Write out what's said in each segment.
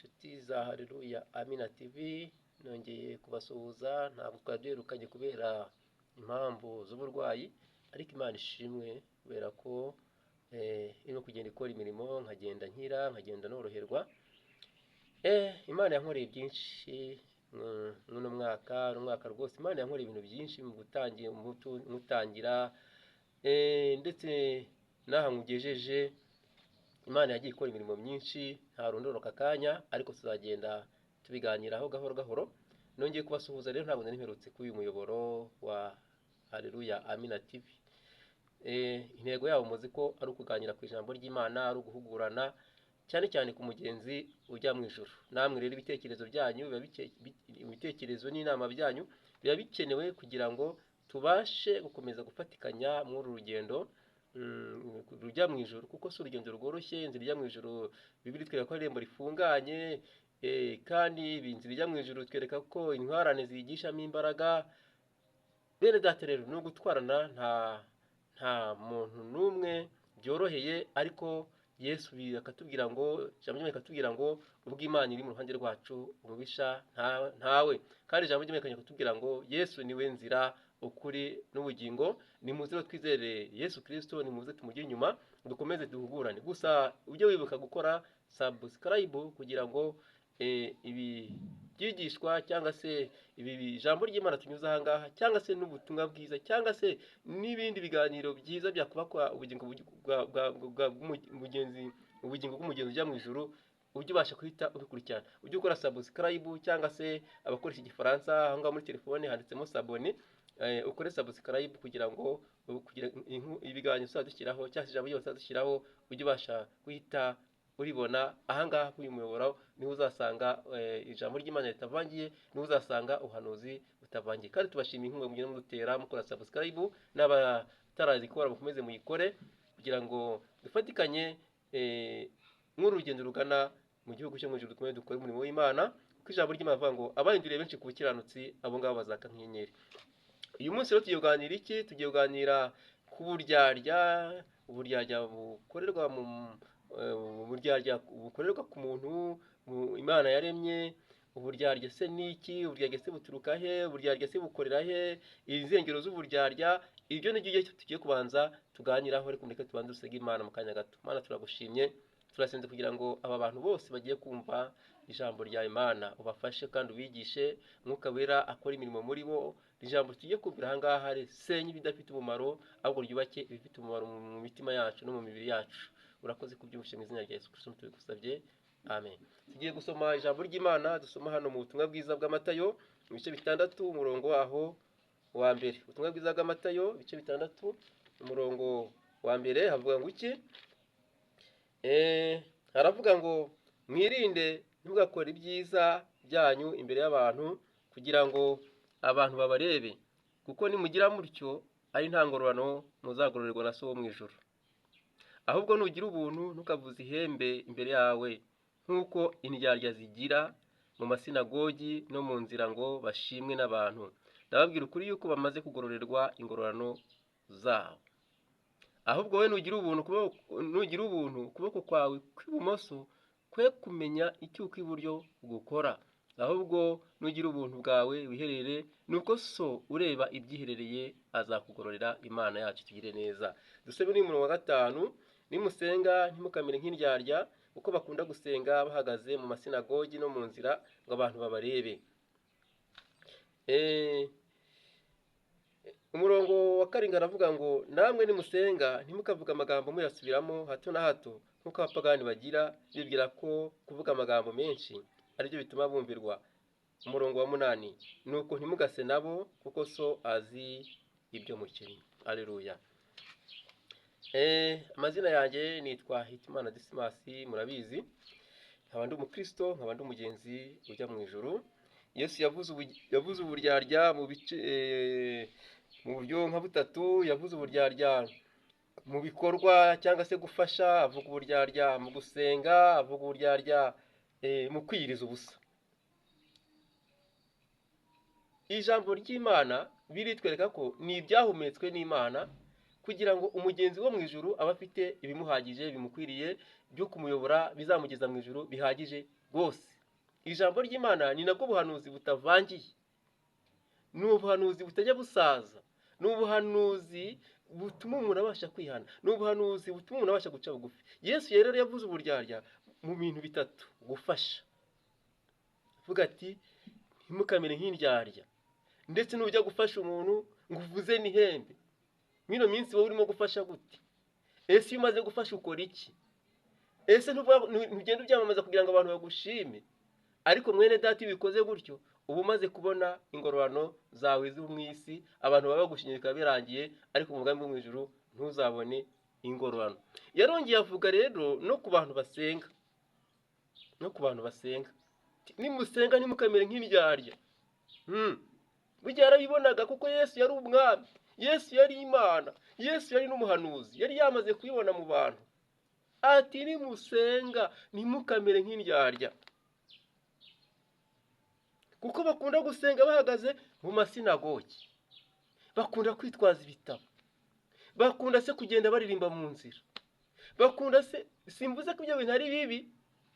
Inshuti za Haleluya Amina TV, nongeye kubasuhuza. Ntabwo twari duherukanye kubera impamvu z'uburwayi, ariko Imana ishimwe kubera ko irimo kugenda ikora imirimo, nkagenda nkira, nkagenda noroherwa. Imana yankoreye byinshi mw'uno mwaka, uno mwaka rwose Imana yankoreye ibintu byinshi mu gutangira, mu gutangira, ndetse n'aha nkugejeje. Imana yagiye ikora imirimo myinshi ntarondora aka kanya, ariko tuzagenda tubiganiraho gahoro gahoro. Nongeye kubasuhuza rero, ntabwo nari mperutse kuri uyu muyoboro wa Haleluya Amina TV. Intego yabo muzi ko ari ukuganira ku ijambo ry'Imana, ari uguhugurana cyane cyane ku mugenzi ujya mu ijuru. Namwe rero ibitekerezo byanyu biba ibitekerezo n'inama byanyu biba bikenewe kugira ngo tubashe gukomeza gufatikanya muri uru rugendo rujya mu ijuru, kuko si urugendo rworoshye. Inzira ijya mu ijuru, Bibiliya itwereka ko ari irembo rifunganye, kandi inzira ijya mu ijuru itwereka ko intwarane ziyigishamo imbaraga. Bene data rero, ni ugutwarana, nta muntu n'umwe byoroheye, ariko Yesu akatubwira ngo, ijambo ry'Imana rikatubwira ngo ubwo Imana iri mu ruhande rwacu, umubisha ntawe. Kandi ijambo ry'Imana rikatubwira ngo Yesu niwe nzira, ukuri n'ubugingo. Nimuze rero twizere Yesu Kristo, nimuze tumujye inyuma, dukomeze duhugurane. Gusa ujye wibuka gukora subscribe kugira ngo ibi byigishwa cyangwa se ibi ijambo ry'Imana tunyuze aha ngaha, cyangwa se n'ubutumwa bwiza, cyangwa se n'ibindi biganiro byiza byakubaka ubugingo bw'umugenzi, ubugingo bw'umugenzi ujya mu ijuru, ujye ubasha guhita ubikurikirana. Ujye ukora subscribe, cyangwa se abakoresha igifaransa, aho ngaho muri telefone handitsemo s'abonner, ukore subscribe kugira ngo kugira ibiganiro tuzajya dushyiraho cyangwa se ijambo ryose tuzajya dushyiraho ujye ubasha guhita uribona. Ahangaha kuri uyu muyoboro niho uzasanga ijambo ry'Imana ritavangiye, niho uzasanga ubuhanuzi butavangiye. Kandi tubashimiye inkunga mugenda mudutera mukora subscribe, n'abatarazikora mukomeze muyikore kugira ngo dufatikanye nk'urugendo rugana mu gihugu cyo mu ijuru, dukomeze dukore umurimo w'Imana, kuko ijambo ry'Imana rivuga ngo abahinduriye benshi ku bukiranutsi, abo ngabo bazaka nk'inyenyeri. Uyu munsi rero tugiye kuganira iki? Tugiye kuganira ku buryarya, uburyarya bukorerwa mu uburyarya bukorerwa ku muntu Imana yaremye. Uburyarya se ni iki? Uburyarya se buturuka he? Uburyarya se bukorera he? Izengero z'uburyarya, ibyo ni byo tugiye kubanza tuganiraho. Ariko mureke tubanze dusenge Imana mu kanya gato. Mana, turagushimye, turasenze kugira ngo aba bantu bose bagiye kumva ijambo rya Imana ubafashe kandi ubigishe, Mwuka Wera akora imirimo muri bo. Ijambo tugiye kumvira aha ngaha risenye ibidafite umumaro, ahubwo ryubake ibifite umumaro mu mitima yacu no mu mibiri yacu. Urakoze kubyumvishe, mu izina rya Yesu Kristo tubigusabye, amen. Tugiye gusoma ijambo ry'Imana, dusoma hano mu butumwa bwiza bwa Matayo, mu bice 6, umurongo waho wa mbere. Ubutumwa bwiza bwa Matayo, ibice 6, umurongo wa mbere, havuga ngo iki? Haravuga ngo mwirinde, ntimugakore ibyiza byanyu imbere y'abantu kugira ngo abantu babarebe, kuko nimugira mutyo ari nta ngororano muzagororerwa na So wo mu ijuru. Ahubwo nugira ubuntu, ntukavuze ihembe imbere yawe nk'uko indyarya zigira mu masinagogi no mu nzira ngo bashimwe n'abantu. Ndababwira ukuri yuko bamaze kugororerwa ingororano zabo. Ahubwo wowe nugira ubuntu, ukuboko kwawe kw'ibumoso kwe kumenya icyo ukw'iburyo gukora. Ahubwo nugira ubuntu bwawe wiherere, nuko So ureba ibyiherereye azakugororera. Imana yacu tugire neza. Dusome n'umurongo wa 5: nimusenga, ntimukamere nk'indyarya, kuko bakunda gusenga bahagaze mu masinagogi no mu nzira ngo abantu babarebe. Umurongo wa 7 aravuga ngo namwe nimusenga, ntimukavuge amagambo muyasubiramo hato na hato nk'uko abapagani bagira, bibwira ko kuvuga amagambo menshi aribyo bituma bumvirwa. Umurongo wa 8: nuko ntimugase nabo, kuko So azi ibyo mukennye. Aleluya. Amazina yanjye nitwa Hitimana Dismas, murabizi, nkaba ndi umukristo, nkaba ndi umugenzi ujya mu ijuru. Yesu yavuze uburyarya mu bice mu buryo nka butatu. Yavuze uburyarya mu bikorwa cyangwa se gufasha, avuga uburyarya mu gusenga, avuga uburyarya mu kwiyiriza ubusa. Ijambo ry'Imana biritwereka ko ni ibyahumetswe n'Imana. Kugira ngo umugenzi wo mu ijuru abe afite ibimuhagije, bimukwiriye byo kumuyobora, bizamugeza mu ijuru bihagije rwose. Ijambo ry'Imana ni nabwo buhanuzi butavangiye, ni ubuhanuzi butajya busaza, ni ubuhanuzi butuma umuntu abasha kwihana, ni ubuhanuzi butuma umuntu abasha guca bugufi. Yesu rero yavuze uburyarya mu bintu bitatu: gufasha, avuga ati ntimukamere nk'indyarya, ndetse n'ujya gufasha umuntu ngo uvuze n'ihembe. Mw'ino minsi wowe urimo gufasha gute? Ese iyo umaze gufasha ukora iki? Ese ntugenda ubyamamaza kugira ngo abantu bagushime? Ariko mwene data, iyo ubikoze gutyo uba umaze kubona ingororano zawe zo mu isi, abantu baba bagushimye bikaba birangiye, ariko mu bwami bwo mu ijuru ntuzabone ingororano. Yarongeye avuga rero no ku bantu basenga, no ku bantu basenga, nimusenga ntimukamere nk'indyarya. Burya yarabibonaga, kuko Yesu yari umwami, Yesu yari Imana, Yesu yari n'umuhanuzi, yari yamaze kubibona mu bantu. Ati nimusenga ntimukamere nk'indyarya, kuko bakunda gusenga bahagaze mu masinagogi, bakunda kwitwaza ibitabo, bakunda se kugenda baririmba mu nzira, bakunda se. Simvuze ko ibyo bintu ari bibi,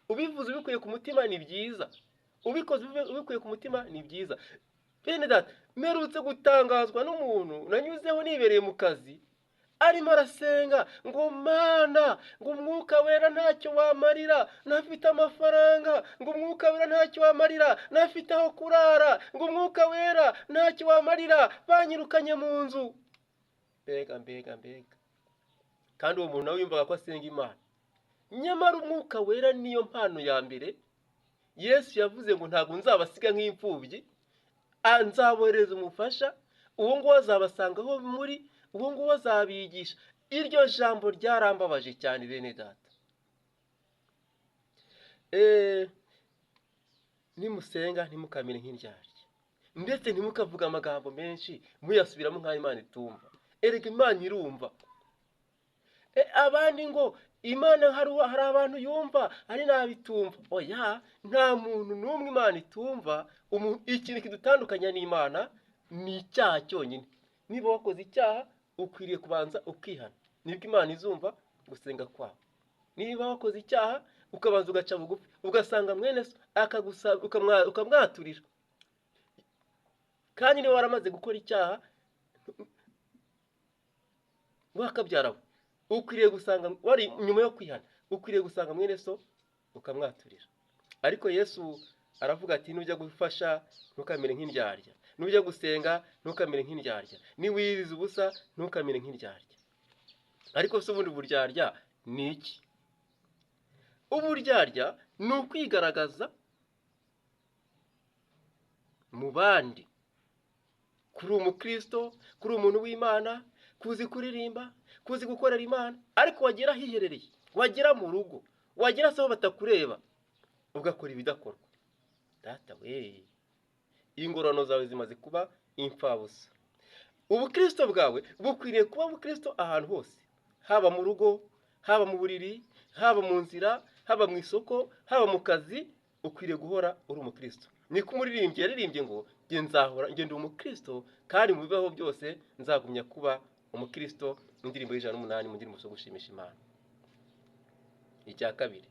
ubivuze ubikuye ku mutima ni byiza, ubikoze ubikuye ku mutima ni byiza. Bene data, mperutse gutangazwa n'umuntu nanyuzeho nibereye mu kazi, arimo arasenga ngo Mana, ngo Umwuka Wera ntacyo wamarira ntafite amafaranga, ngo Umwuka Wera ntacyo wamarira ntafite aho kurara, ngo Umwuka Wera ntacyo wamarira banyirukanye mu nzu. Mbega mbega mbega! Kandi uwo muntu nawe yumvaga ko asenga Imana. Nyamara Umwuka Wera niyo mpano ya mbere. Yesu yavuze ngo ntabwo nzabasiga nk'imfubyi, nzabohereza umufasha, uwo nguwo azabasanga aho muri, uwo nguwo azabigisha. Iryo jambo ryarambabaje cyane, bene data. Nimusenga ntimukamere nk'indyarya, ndetse ntimukavuge amagambo menshi muyasubiramo nk'aho Imana itumva. Erega Imana irumva. Abandi ngo Imana hari abantu yumva, hari n'abo itumva. Oya, nta muntu n'umwe Imana itumva. Ikintu kidutandukanya n'Imana ni icyaha cyonyine. Niba wakoze icyaha, ukwiriye kubanza ukihana, nibwo Imana izumva gusenga kwawe. Niba wakoze icyaha, ukabanza ugaca bugufi, ugasanga mwene so, akagusaba, ukamwaturira. Kandi niba waramaze gukora icyaha, wakabyara we, ukwiriye gusanga wari nyuma yo kwihana, ukwiriye gusanga mwene so ukamwaturira. Ariko Yesu aravuga ati nujya gufasha ntukamere nk'indyarya, nujya gusenga ntukamere nk'indyarya, niwiriza ubusa ntukamere nk'indyarya. Ariko se ubundi uburyarya ni iki? Uburyarya ni ukwigaragaza mu bandi kuri umukristo, kuri umuntu w'Imana, kuzi kuririmba, kuzi gukorera Imana, ariko wagera ahiherereye, wagera mu rugo, wagera se aho batakureba, ugakora ibidakorwa. Data we, ingororano zawe zimaze kuba imfabusa. Ubukristo bwawe bukwiriye kuba ubukristo ahantu hose, haba mu rugo, haba mu buriri, haba mu nzira, haba mu isoko, haba mu kazi, ukwiriye guhora uri umukristo. Niko umuririmbyi yaririmbye ngo njye nzahora njye ndi umukristo, kandi mu bibaho byose nzagumya kuba umukristo. Indirimbo y'108 mu ndirimbo zo gushimisha Imana. Icya kabiri,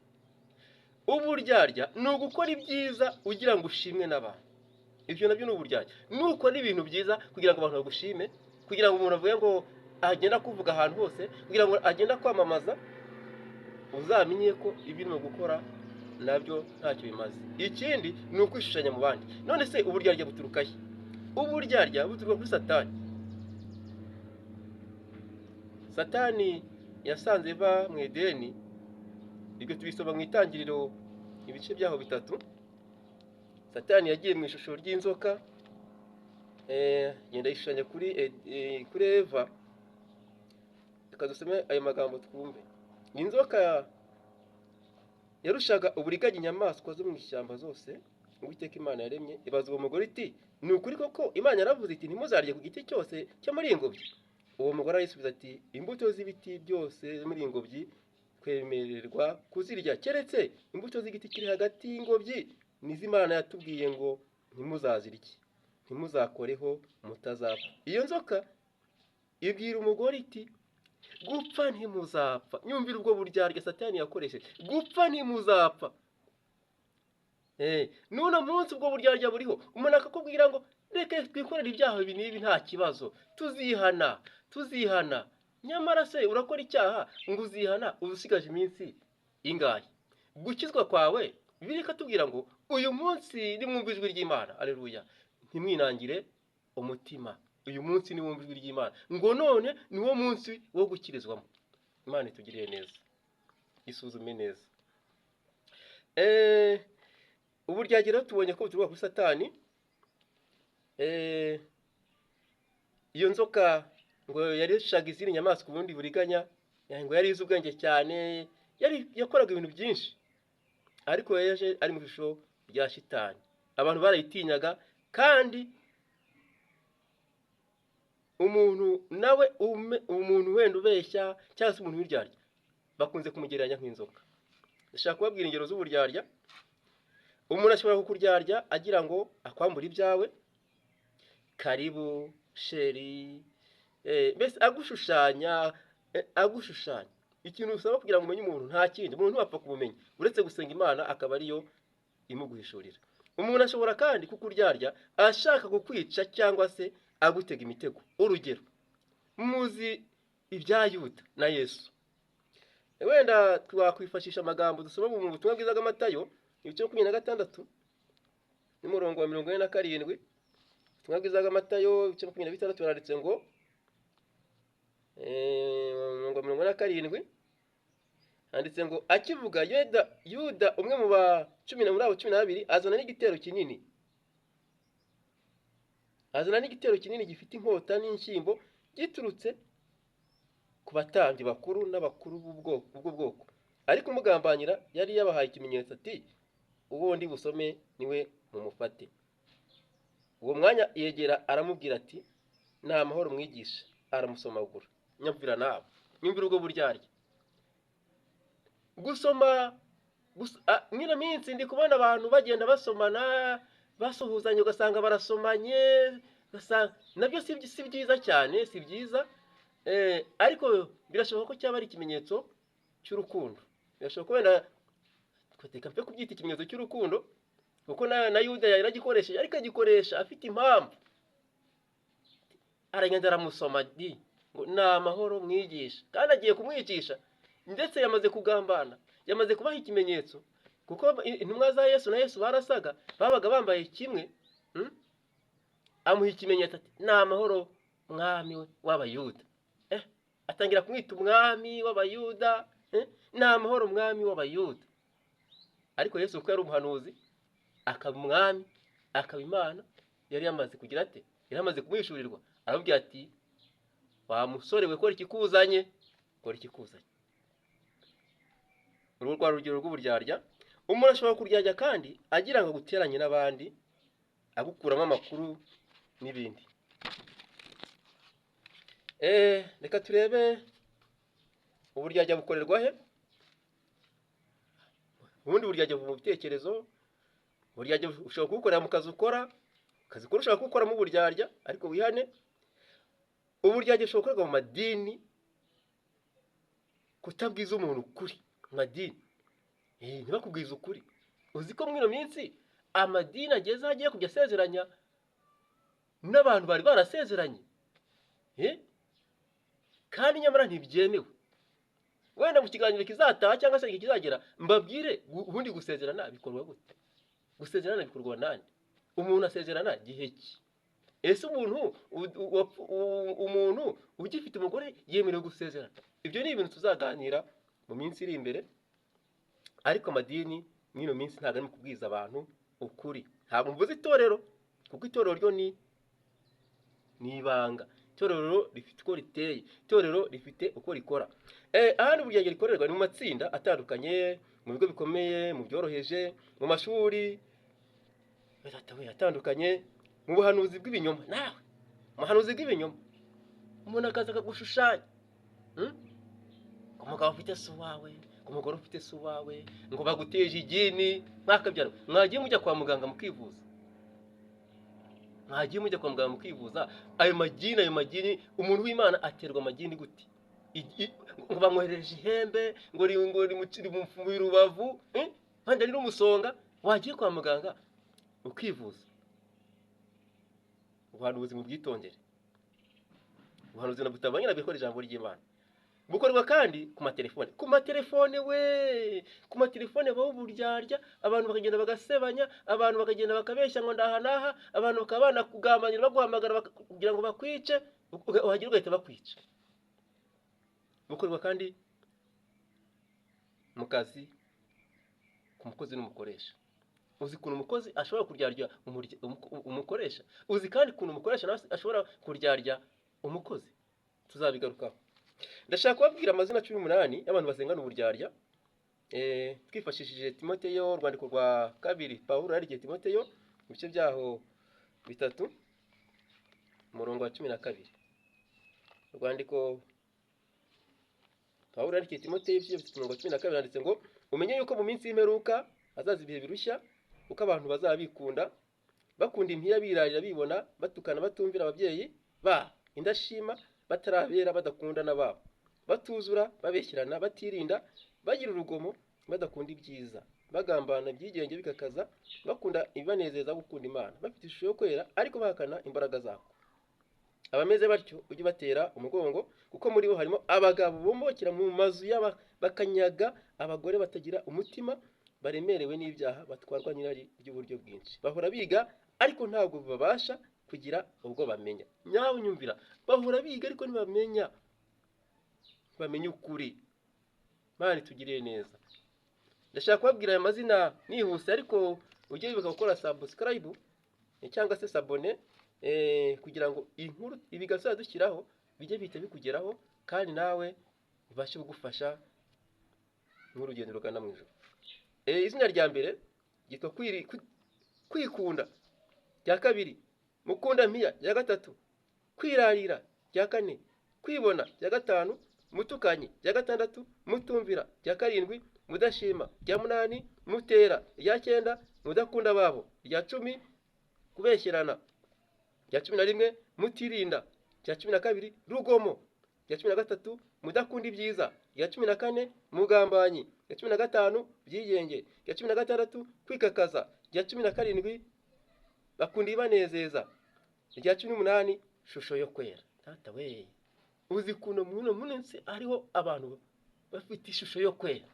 uburyarya ni ugukora ibyiza ugira ngo ushimwe n'abantu. Ibyo nabyo ni uburyarya. Nukora ibintu byiza kugira ngo abantu bagushime, kugira ngo umuntu avuge ngo agenda kuvuga ahantu hose, kugira ngo agende kwamamaza, uzamenye ko ibyo urimo gukora nabyo ntacyo bimaze. Ikindi ni ukwishushanya mu bandi. None se uburyarya buturuka he? Uburyarya buturuka kuri Satani. Satani yasanze Eva mu Edeni, ibyo tubisoma mu Itangiriro ibice byaho bitatu. Satani yagiye mu ishusho ry'inzoka, agenda yishushanya kuri Eva. Reka dusome ayo magambo twumve. Inzoka yarushaga uburiganya inyamaswa zo mu ishyamba zose Uwiteka Imana yaremye. Ibaza uwo mugore iti: "Ni ukuri koko Imana yaravuze iti ntimuzarye ku giti cyose cyo muri iyi ngobyi?" Uwo mugore arayisubiza ati: "Imbuto z'ibiti byose muri iyi ngobyi twemererwa kuzirya, keretse imbuto z'igiti kiri hagati y'ingobyi, nizo Imana yatubwiye ngo ntimuzazirye, ntimuzakoreho mutazapfa." Iyo nzoka ibwira umugore iti Gupfa ntimuzapfa. Nyumvira ubwo buryarya Satani yakoresheje. Gupfa ntimuzapfa. N'uno munsi ubwo buryarya buriho. Umuntu akakubwira ngo reka twikorere ibyaha ibi n'ibi, nta kibazo, tuzihana, tuzihana. Nyamara se urakora icyaha ngo uzihana, uba usigaje iminsi ingahe gukizwa kwawe? Bibiliya ikatubwira ngo uyu munsi nimwumva ijwi ry'Imana, aleluya, ntimwinangire umutima. Uyu munsi niwumva ijwi ry'Imana, ngo none niwo munsi wo gukirizwamo. Imana itugiriye neza. Isuzume neza. Uburyarya rero tubonye ko buturuka kuri Satani. Iyo nzoka ngo yarishaga izindi nyamaswa ubundi buriganya, ngo yari izi ubwenge cyane, yari yakoraga ibintu byinshi, ariko yaje ari mu ishusho rya shitani. Abantu barayitinyaga. Kandi umuntu nawe umuntu wenda ubeshya cyangwa se umuntu w'indyarya bakunze kumugereranya nk'inzoka. Ndashaka kubabwira ingero z'uburyarya. Umuntu ashobora kukuryarya agira ngo akwambure ibyawe. Karibu chéri, mbese agushushanya, agushushanya. Ikintu usaba kugira ngo umenye umuntu, nta kindi, umuntu ntiwapfa kumumenya uretse gusenga Imana akaba ariyo imuguhishurira. Umuntu ashobora kandi kukuryarya ashaka kukwica cyangwa se agutega imitego. Urugero, muzi ibya Yuda na Yesu. Wenda twakwifashisha amagambo dusoma mu Butumwa bwiza bw'Amatayo, ibice 26 n'umurongo wa 47. Ubutumwa bwiza bw'Amatayo, ibice 26, baranditse ngo umurongo wa 47 handitse ngo: "Akivuga, Yuda, umwe mu ba cumi na muri abo 12, azana n'igitero kinini gifite inkota n'inshyimbo, giturutse ku batambyi bakuru n'abakuru b'ubwo bwoko. Ariko umugambanira yari yabahaye ikimenyetso ati: 'Uwo ndi busome niwe, mumufate.' Uwo mwanya yegera aramubwira ati: 'Ni amahoro, mwigisha!' Aramusomagura." Nyumvira nawe, nyumvira ubwo buryarya. Gusoma mwino minsi ndi kubona abantu bagenda basomana, basuhuzanya, ugasanga barasomanye, ugasanga nabyo si byiza cyane, si byiza. Ariko birashoboka ko cyaba ari ikimenyetso cy'urukundo. Birashoboka ko wenda reka mpe kubyita ikimenyetso cy'urukundo, kuko na Yuda yaragikoresheje, ariko agikoresha afite impamvu. Aragenda aramusoma di ngo: "Ni amahoro, mwigisha!" Kandi agiye kumwicisha, ndetse yamaze kugambana, yamaze kubaha ikimenyetso, kuko intumwa za Yesu na Yesu barasaga, babaga bambaye kimwe. Amuha ikimenyetso ati: "Ni amahoro, mwami w'Abayuda!" Atangira kumwita umwami w'Abayuda. "Ni amahoro, mwami w'Abayuda!" Ariko Yesu, kuko yari umuhanuzi, akaba umwami, akaba Imana, yari yamaze kugira ate? Yari yamaze kumuhishurirwa. Aramubwira ati: "Wa musore we, kora ikikuzanye, kora ikikuzanye." Urwo rwa rugero rw'uburyarya. Umuntu ashobora kuryarya kandi agira ngo aguteranye n'abandi, agukuramo amakuru n'ibindi. Reka turebe uburyarya bukorerwa he. Ubundi buryarya buva mu bitekerezo. Uburyarya ushobora kubukorera mu kazi ukora. Akazi ukora ushobora kubukoramo uburyarya, ariko wihane. Uburyarya bushobora gukorerwa mu madini, kutabwiza umuntu ukuri mu madini, ntibakubwize ukuri. Uzi ko muri ino minsi amadini ageze aho agiye kujya asezeranya n'abantu bari barasezeranye? Kandi nyamara ntibyemewe. Wenda mu kiganiro kizataha cyangwa se igihe kizagera mbabwire ubundi gusezerana bikorwa gute, gusezerana bikorwa nande, umuntu asezerana gihe ki? Ese umuntu umuntu ugifite umugore yemerewe gusezerana? Ibyo ni ibintu tuzaganira mu minsi iri imbere. Ariko amadini muri ino minsi ntabwo arimo kubwiza abantu ukuri. Ntabwo mvuze itorero, kuko itorero ryo ni ibanga. Itorero rifite uko riteye, itorero rifite uko rikora. Ahandi uburyarya rikorerwa ni mu matsinda atandukanye, mu bigo bikomeye, mu byoroheje, mu mashuri atandukanye, mu buhanuzi bw'ibinyoma. Nawe umuhanuzi bw'ibinyoma, umuntu akaza akagushushanya, Umugabo ufite si uwawe, umugore ufite si uwawe, ngo baguteje igini. Mwakabyara, mwagiye mujya kwa muganga mukivuza, mwagiye mujya kwa muganga mukivuza ayo magini, ayo magini. Umuntu w'Imana aterwa amagini gute? Ngo bamwoherereje ihembe, ngo rimupfumuye urubavu, wenda ari n'umusonga. Wagiye kwa muganga ukivuza. Ubuhanuzi mu bwitondere, ubuhanuzi nabwo butabanye nabwo ijambo ry'Imana. Bukorwa kandi ku matelefone, ku matelefone we, ku matelefone baho uburyarya. Abantu bakagenda bagasebanya, abantu bakagenda bakabeshya ngo ndaha n'aha, abantu bakaba banakugambanira, baguhamagara kugira ngo bakwice, wahagera ugahita bakwica. Bukorwa kandi mu kazi, ku mukozi n'umukoresha. Uzi ukuntu umukozi ashobora kuryarya umukoresha? Uzi kandi ukuntu umukoresha nawe ashobora kuryarya umukozi? Tuzabigarukaho. Ndashaka kubabwira amazina 18 y'abantu basengana uburyarya, twifashishije Timoteyo, urwandiko rwa kabiri Pawulo yandikiye Timoteyo, ibice byaho 3, umurongo wa 12. Urwandiko Pawulo yandikiye Timoteyo, ibice 3, umurongo wa 12, handitse ngo: "Umenye yuko mu minsi y'imperuka hazaza ibihe birushya, kuko abantu bazaba bikunda, bakunda impiya, birarira, bibona, batukana, batumvira ababyeyi ba indashima, batarabera, badakunda n'ababo, batuzura, babeshyerana, batirinda, bagira urugomo, badakunda ibyiza, bagambana, ibyigenge, bikakaza, bakunda ibibanezeza gukunda Imana, bafite ishusho yo kwera ariko bahakana imbaraga zako. Abameze batyo ujye ubatera umugongo, kuko muri bo harimo abagabo bomokera mu mazu bakanyaga abagore batagira umutima, baremerewe n'ibyaha, batwarwa n'irari ry'uburyo bwinshi, bahora biga ariko ntabwo babasha kugira ubwo bamenya." Nyawe unyumvira, bahora biga ariko ntibamenya, ntibamenya ukuri. Imana itugirire neza. Ndashaka kubabwira aya mazina nihuse, ariko ujye wibuka gukora subscribe cyangwa se s'abonner, kugira ngo inkuru ibiganiro dushyiraho bijye bihita bikugeraho, kandi nawe bibashe kugufasha nk'urugendo rugana mu ijuru. Izina rya mbere ryitwa kwikunda, rya kabiri mukunda mpiya, rya gatatu kwirarira, rya kane kwibona, rya gatanu mutukanyi, rya gatandatu mutumvira, rya karindwi mudashima, rya munani mutera, rya cyenda mudakunda babo, rya 10 kubeshyerana, rya 11 mutirinda, rya 12 rugomo, rya 13 mudakunda ibyiza, rya 14 mugambanyi, rya 15 byigenge, rya 16 kwikakaza, rya 17 bakunda ibanezeza, rya 18 shusho yo kwera. Tata we, uzi ukuntu muno munsi hariho abantu bafite ishusho yo kwera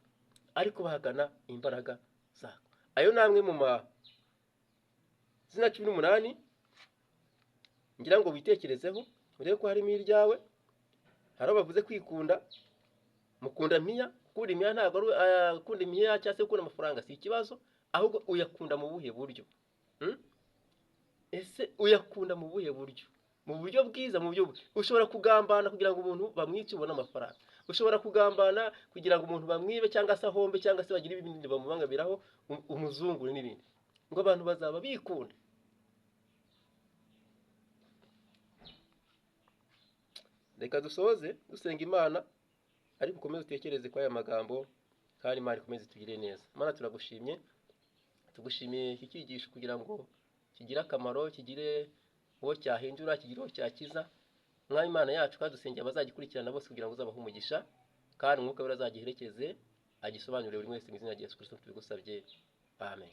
ariko bahakana imbaraga zako? Ayo ni amwe mu mazina 18. Ngira ngo witekerezeho urebe ko harimo iryawe. Hari aho bavuze kwikunda, mukunda mpiya. Gukunda impiya ntabwo ari gukunda impiya cyangwa se gukunda amafaranga si ikibazo, ahubwo uyakunda mu buhe buryo? Ese uyakunda mu buhe buryo? Mu buryo bwiza, mu buryo ushobora kugambana kugira ngo umuntu bamwice ubone amafaranga, ushobora kugambana kugira ngo umuntu bamwibe cyangwa se ahombe cyangwa se bagire ibindi bamubangamiraho, umuzungure n'ibindi. Ngo abantu bazaba bikunda. Reka dusoze dusenga Imana, ariko ukomeze utekereze kuri aya magambo, kandi Imana ikomeze itugirire neza. Imana, turagushimye, tugushimiye iki cyigisho kugira ngo kigire akamaro, kigire uwo cyahindura, kigire uwo cyakiza. Mwami Imana yacu, kandi dusengera abazagikurikirana bose kugira ngo uzabahe umugisha, kandi Umwuka Wera azagiherekeze, agisobanurire buri wese. Mu izina rya Yesu Kristo tubigusabye, amen.